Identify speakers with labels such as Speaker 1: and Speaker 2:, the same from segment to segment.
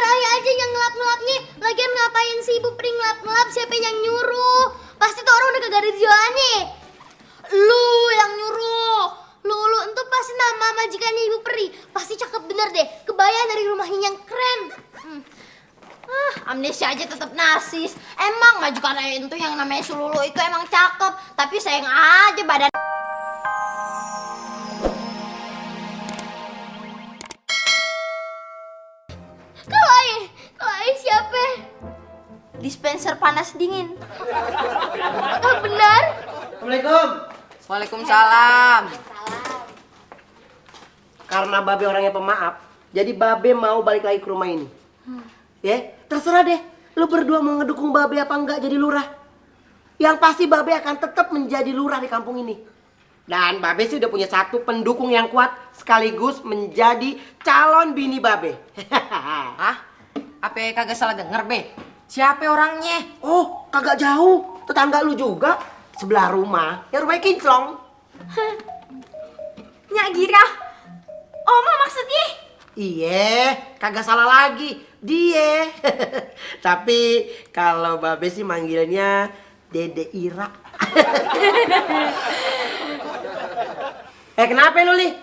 Speaker 1: biar ayah aja yang ngelap-ngelapnya. Lagian ngapain sih Ibu Peri ngelap-ngelap? Siapa yang nyuruh? Pasti tuh orang udah kagak ada jualannya. Lu yang nyuruh. Lu itu pasti nama majikannya Ibu Peri. Pasti cakep bener deh. Kebayang dari rumahnya yang keren.
Speaker 2: Amnesia aja tetap narsis. Emang majikan ayah itu yang namanya Sululu itu emang cakep, tapi sayang aja badan.
Speaker 1: Kalau ayah siapa?
Speaker 2: Dispenser panas dingin.
Speaker 1: Oh benar?
Speaker 3: Assalamualaikum.
Speaker 4: Waalaikumsalam.
Speaker 3: Karena Babe orangnya pemaaf, jadi Babe mau balik lagi ke rumah ini. Ya, terserah deh. Lu berdua mau ngedukung Babe apa enggak jadi lurah. Yang pasti Babe akan tetap menjadi lurah di kampung ini. Dan Babe sih udah punya satu pendukung yang kuat sekaligus menjadi calon bini Babe.
Speaker 4: Hah? Apa kagak salah denger, Be? Siapa orangnya?
Speaker 3: Oh, kagak jauh. Tetangga lu juga. Sebelah rumah. Ya rumahnya kinclong.
Speaker 1: Nyak Gira. Oma maksudnya?
Speaker 3: Iya, kagak salah lagi. Dia. Tapi kalau Babe sih manggilnya Dede Ira. Kenapa lu, Li?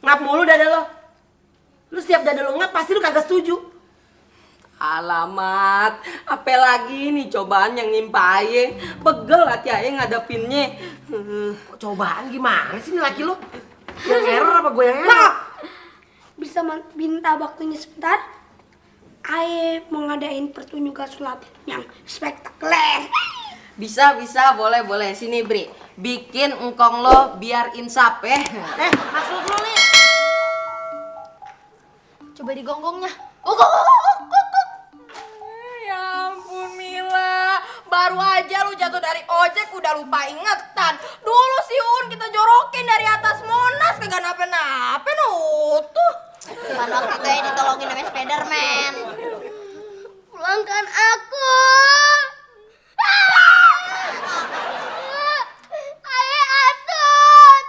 Speaker 3: Ngap mulu dada lo. Lu setiap dada lo ngap pasti lu kagak setuju.
Speaker 4: Alamat, apa lagi nih cobaan yang nimpa aye? Pegel hati aye ngadepinnya.
Speaker 3: Cobaan gimana sih nih laki lu? Yang error apa gue yang error?
Speaker 5: Bisa minta waktunya sebentar? Aye mau ngadain pertunjukan sulap yang spektakuler.
Speaker 4: Bisa, boleh. Sini, Bri. Bikin engkong lo biar insap ya.
Speaker 3: Maksud lu, Li?
Speaker 2: Coba digonggongnya.
Speaker 4: Ya ampun, Mila. Baru aja lu jatuh dari ojek udah lupa ingetan. Dulu si Un kita jorokin dari atas Monas kagak nape-nape utuh.
Speaker 2: Kan waktu itu ya ditolongin sama Spiderman.
Speaker 1: Pulangkan aku. Ayah atut.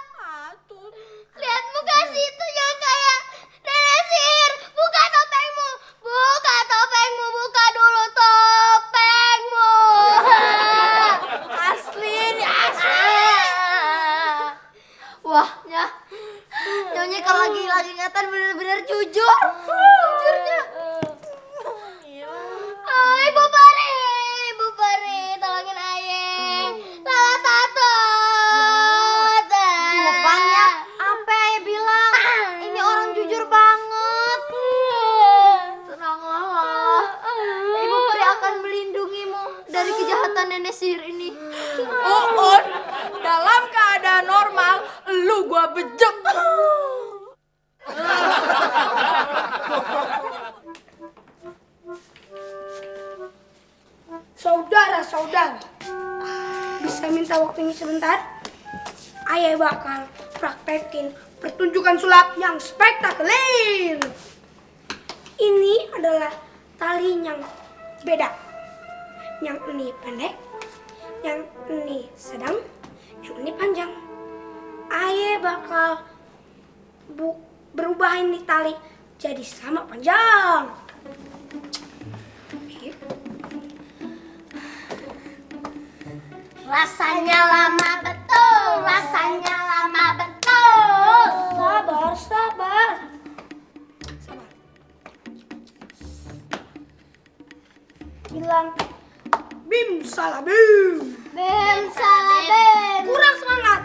Speaker 1: Lihat muka situ yang kayak nenek sihir. Buka topengmu. Buka topengmu. Buka dulu topengmu.
Speaker 2: Asli nih, asli. Wah, nyonya kalau lagi ingatan bener-bener jujur. Jujurnya.
Speaker 1: Ibu Peri, tolongin ayah. Salah tatut.
Speaker 2: Bukannya apa ya bilang? Ini orang jujur banget. Tenanglah. Ibu Peri akan melindungimu dari kejahatan nenek sihir ini.
Speaker 4: Un, dalam keadaan normal lu gua bejek.
Speaker 5: Saudara-saudara, bisa minta waktunya sebentar? Ayah bakal praktekin pertunjukan sulap yang spektakuler. Ini adalah tali yang beda. Yang ini pendek, yang ini sedang, yang ini panjang. Ayah bakal berubah ini tali jadi sama panjang.
Speaker 1: Rasanya lama betul. Rasanya lama betul.
Speaker 5: Sabar. Bilang bim salah bim.
Speaker 1: Bem salah bem.
Speaker 5: Kurang semangat.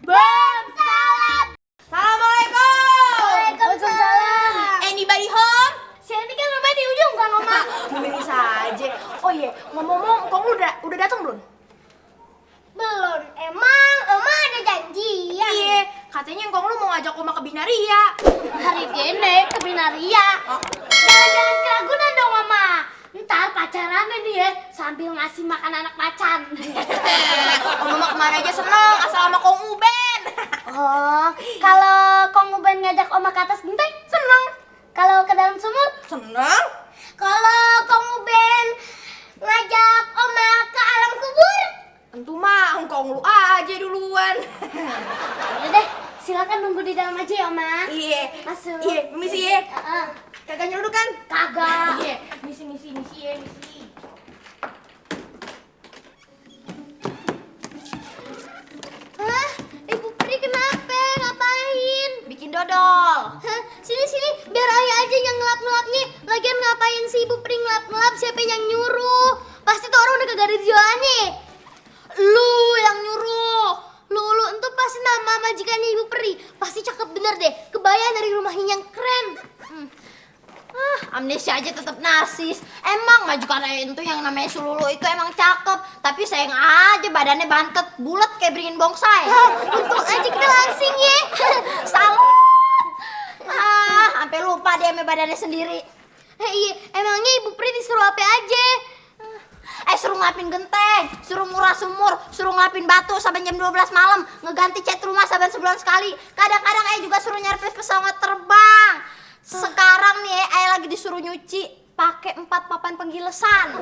Speaker 1: Bem salah.
Speaker 2: Assalamualaikum.
Speaker 1: Waalaikumsalam.
Speaker 2: Anybody home?
Speaker 1: Si Andi kan rumahnya di ujung kan, Oma?
Speaker 2: Mending saja. Oh iya, ngomong-ngomong, kau udah datang belum?
Speaker 1: Belum. Emang Oma ada janjian?
Speaker 2: Iya, katanya engkong lu mau ngajak Oma ke Binaria.
Speaker 1: Hari gini ke Binaria. Jalan-jalan ke Ragunan dong, Oma. Ntar pacaran nih ya, sambil ngasih makan anak macan.
Speaker 2: Oma mau kemana aja seneng, asal sama Kong Uben.
Speaker 1: Oh, kalau Kong Uben ngajak Oma ke atas genteng, seneng. Kalau ke dalam sumur,
Speaker 4: Seneng?
Speaker 1: kalau Kong Uben ngajak Oma ke alam kubur,
Speaker 4: Tentu mah engkong lu aja duluan.
Speaker 1: udah deh, silakan nunggu di dalam aja ya, Oma.
Speaker 4: Iya.
Speaker 1: Masuk.
Speaker 4: Iya, permisi ya. Kagak nyeruduk kan?
Speaker 2: Kagak.
Speaker 4: Iya, misi.
Speaker 1: Hah? Ibu Pri kenapa? Ngapain?
Speaker 2: Bikin dodol.
Speaker 1: Hah? Sini, biar ayah aja yang ngelap-ngelapnya. Lagian ngapain sih Ibu Pri ngelap-ngelap? Siapa yang nyuruh? Pasti tuh orang udah kagak ada jualannya. Lu yang nyuruh. Lu itu pasti nama majikannya Ibu Pri. Pasti cakep bener deh. Kebayang dari rumahnya yang keren.
Speaker 2: Amnesia aja tetap narsis. Emang majikan Ayen tuh yang namanya Sululu itu emang cakep, tapi sayang aja badannya bantet bulat kayak beringin bongsai.
Speaker 1: Untung aja kita langsing ya.
Speaker 2: Salut. Sampai lupa dia sama badannya sendiri.
Speaker 1: Iya, emangnya Ibu Pri disuruh apa aja?
Speaker 2: Suruh ngelapin genteng, suruh murah sumur, suruh ngelapin batu sampai jam 12 malam, ngeganti cat rumah saban sebulan sekali. Kadang-kadang juga suruh nyervis pesawat terbang. Sekarang nih lagi disuruh nyuci pakai 4 papan penggilesan.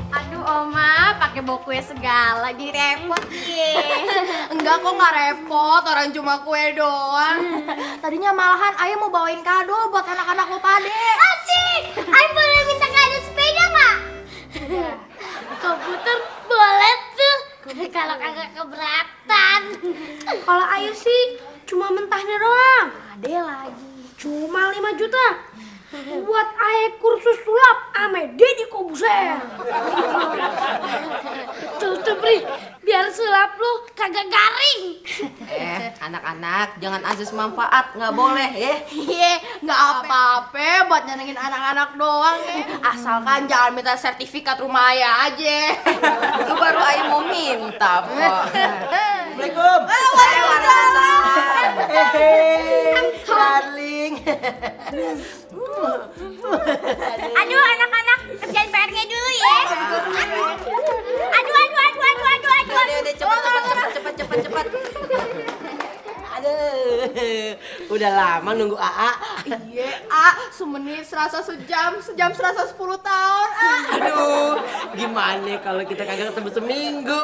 Speaker 4: Aduh Oma, pakai bawa kue segala, direpot ye. Enggak kok nggak repot, orang cuma kue doang. Tadinya malahan Ayah mau bawain kado buat anak-anak lo pade.
Speaker 1: Asik! Ayah boleh minta kado sepeda nggak? Komputer boleh tuh. Kalau kagak keberatan.
Speaker 5: Kalau Ayu sih cuma mentahnya doang.
Speaker 4: Ade lagi.
Speaker 5: Cuma 5 juta. Buat Ayu kursus sulap ame Deddy Kobuser. Tuh Pri, biar sulap lu kagak garing.
Speaker 6: Anak-anak jangan azas manfaat, nggak boleh ya.
Speaker 4: Iya, nggak apa-apa buat nyenengin anak-anak doang ya. Asalkan jangan minta sertifikat rumah Ayah aja.
Speaker 6: Itu baru Ayu mau minta kok.
Speaker 3: Assalamualaikum. Darling.
Speaker 1: Aduh anak-anak, kerjain PR-nya dulu ya. Aduh.
Speaker 6: Udah,
Speaker 3: Aduh. Udah lama nunggu AA.
Speaker 4: Iya, semenit serasa sejam serasa 10 tahun.
Speaker 3: Aduh, gimana kalau kita kagak ketemu seminggu?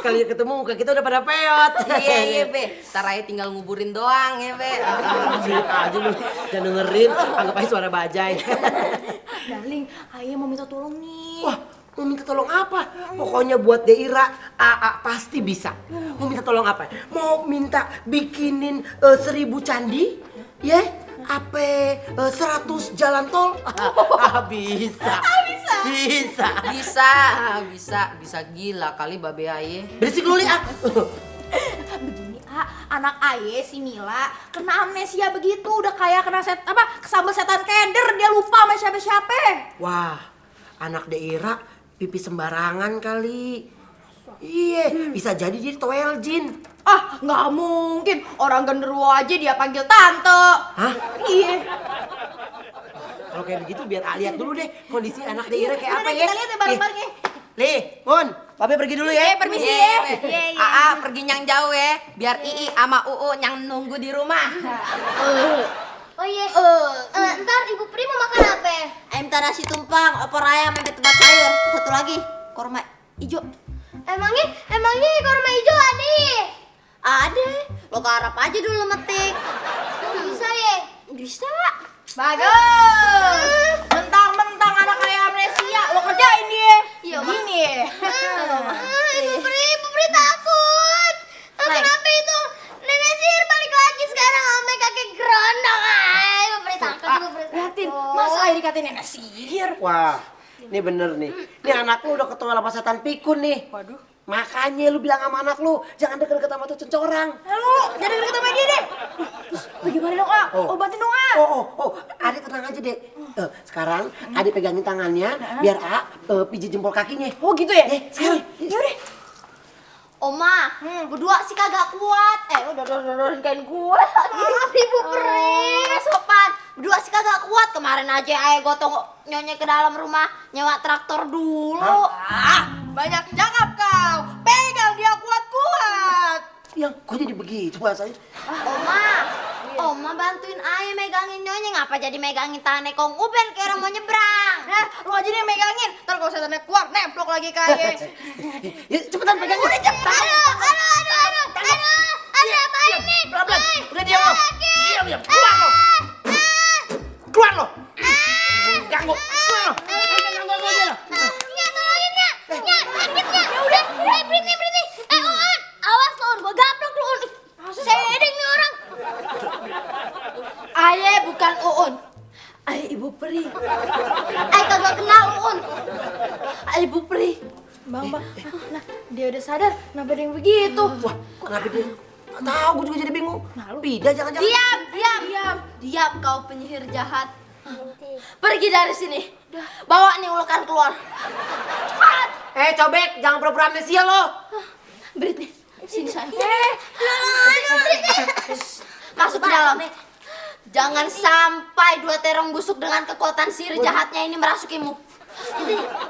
Speaker 3: Sekali ketemu muka kita udah pada peot.
Speaker 6: iya be, ntar Ayu tinggal nguburin doang ya be.
Speaker 3: Sini aja lu, jangan dengerin, anggap aja suara bajai.
Speaker 4: Darling, Ayah mau minta tolong nih.
Speaker 3: Wah, mau minta tolong apa? Pokoknya buat Deira, AA pasti bisa. Mau minta tolong apa? Mau minta bikinin 1000 candi? Ya? Apa 100 jalan tol? Bisa.
Speaker 6: Bisa gila kali babe Ayu.
Speaker 3: Berisik lu, Li.
Speaker 4: Begini, anak Ayah si Mila kena amnesia begitu, udah kayak kena kesambel setan keder, dia lupa sama siapa-siapa.
Speaker 3: Wah, anak Deira pipi sembarangan kali. Iya, bisa jadi dia toel jin.
Speaker 4: Nggak mungkin, orang genderuwo aja dia panggil tante.
Speaker 3: Hah?
Speaker 4: Iya.
Speaker 3: Kalau kayak begitu biar lihat dulu deh kondisi anak Deira kayak apa
Speaker 4: Udah,
Speaker 3: ya.
Speaker 4: kita lihat ya bareng-bareng ya.
Speaker 3: Li, Mun, Babe pergi dulu ya.
Speaker 4: Permisi
Speaker 6: Iya,
Speaker 4: ya.
Speaker 6: be. AA pergi nyang jauh ya, biar Ii sama Uu yang nunggu di rumah.
Speaker 1: Oh iya, ntar Ibu Pri mau makan apa?
Speaker 2: Ayam minta nasi tumpang, opor ayam sampai tempat sayur. Satu lagi, korma ijo.
Speaker 1: Emangnya korma hijau ada ya?
Speaker 2: Ada, lo garap aja dulu metik.
Speaker 1: Bisa ya?
Speaker 2: Bisa.
Speaker 4: Bagus. Mentang-mentang anak kayak amnesia, lo kerjain dia.
Speaker 2: Iya,
Speaker 4: Gini ya.
Speaker 1: Ibu Pri takut. Kenapa itu? Nenek sihir balik lagi sekarang sama kakek gerondong. Ibu Pri takut, Ibu Pri takut.
Speaker 4: Liatin, masa Ayah dikatain nenek sihir?
Speaker 3: Wah, ini bener nih. Ini anak lu udah ketemu sama setan pikun nih.
Speaker 4: Waduh.
Speaker 3: Makanya lu bilang sama anak lu, jangan deket-deket sama tuh cencorang.
Speaker 4: Lu jadi deket sama dia deh. Terus bagaimana dong, obatin dong,
Speaker 3: Oh, Adik tenang aja deh. Sekarang Adik pegangin tangannya, biar pijit jempol kakinya.
Speaker 4: Oh gitu ya?
Speaker 3: Sekarang.
Speaker 4: Yaudah.
Speaker 2: Oma, berdua sih kagak kuat. Udah kain gue.
Speaker 1: Maaf Ibu Pri.
Speaker 2: Sopan. Berdua sih kagak kuat. Kemarin aja ayah gotong nyonya ke dalam rumah nyewa traktor dulu.
Speaker 4: Banyak cakap kau. Pegang dia kuat-kuat.
Speaker 3: Yang kok jadi begitu bahasanya?
Speaker 2: Oma bantuin ayah megangin nyonya. Ngapa jadi megangin tangannya Kong Uben kayak orang mau nyebrang?
Speaker 4: Lu aja nih megangin. Ntar kalau setannya keluar, nemplok lagi kayak.
Speaker 3: Ya, cepetan pegangin.
Speaker 1: Aduh, ada apa ini?
Speaker 3: Pelan-pelan. Udah diam lo. Diam. Keluar lo. Keluar lo. Ganggu. Keluar lo. Ganggu aja lo.
Speaker 1: Nya, tolongin Nya. Nya, sakitnya. Ya udah, berhenti. On, awas lo, On, gua gaplok lo, On. Sedeng nih orang.
Speaker 2: Aye bukan Uun. Aye Ibu Peri. Aye kagak kenal Uun. Aye Ibu Peri.
Speaker 5: Bang, nah dia udah sadar, kenapa dia yang begitu?
Speaker 3: Wah, kenapa dia? Nggak tahu, gue juga jadi bingung. Pindah jangan-jangan.
Speaker 2: Diam kau penyihir jahat. Pergi dari sini. Bawa nih ulekan keluar.
Speaker 3: Cobek, jangan pura-pura amnesia lo.
Speaker 2: Britney, sini sayang. Masuk ke dalam. Jangan sampai dua terong busuk dengan kekuatan sihir jahatnya ini merasukimu.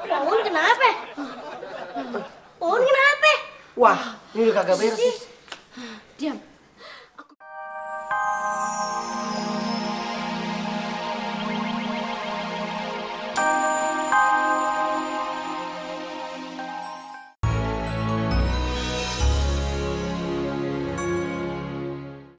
Speaker 5: Pohon kenapa? Pohon kenapa?
Speaker 3: Wah, ini udah kagak beres nih.
Speaker 2: Diam.